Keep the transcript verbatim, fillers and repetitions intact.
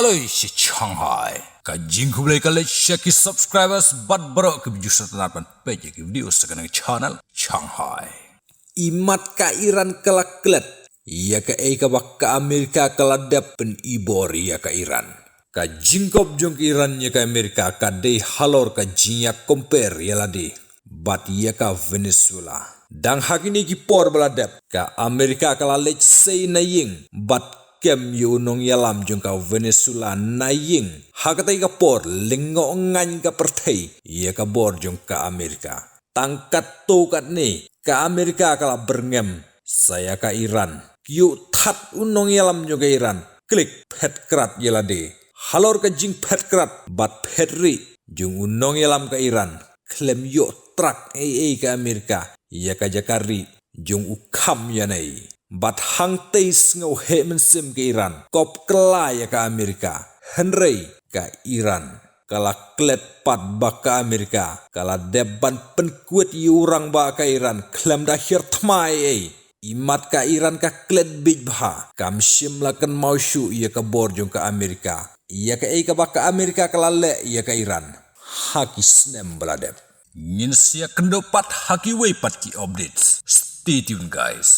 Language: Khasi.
Lei shi Shanghai. Ka jingkhublei ka leit sha ki subscribers bad baroh ki views sa tang ban peit ïa ki video sa kane ka channel Shanghai. Imat ka Iran ka la klet ïa kaei kaba ka Amerika ka la dep, pynibor ïa ka Iran. Ka jingkop jong ka Iran ïa ka Amerika ka dei halor ka jingïa compare ïa lade bad ïa ka Venezuela. Dang ha kine ki por ba la dep, ka Amerika ka la leit sei na ïing bad kem ïa u nongïalam jong ka Venezuela na ïing. Ha katei ka por lyngngoh ngaiñ ka pyrthei ïa ka bor jong ka Amerika. Tang katto katne ka Amerika ka la byrngem sa ïa ka Iran. Ki ïoh that u nongïalam jong ka Iran, klik phet krat ïa lade. Halor ka jingphet krat bad phet rieh jong u nongïalam ka Iran, khlem ïoh trak ei ei ka Amerika ïa ka jaka rieh jong u kham ïanei. Bad hangtei sngew heh mynsiem ka Iran, kop kylla ïa ka Amerika. Hynrei ka Iran ka la klet pat ba ka Amerika ka la dep ban pynkwit ïa u rangbah ka Iran khlem da hiar thma ei ei. Imat ka Iran ka klet biej bha, kam shym la kynmaw shuh ïa ka bor jong ka Amerika ïa kaei kaba ka Amerika ka la leh ïa ka Iran ha ki snem ba la dep. Ngin sa ïakynduh pat ha kiwei pat ki updates. Stay tuned, guys.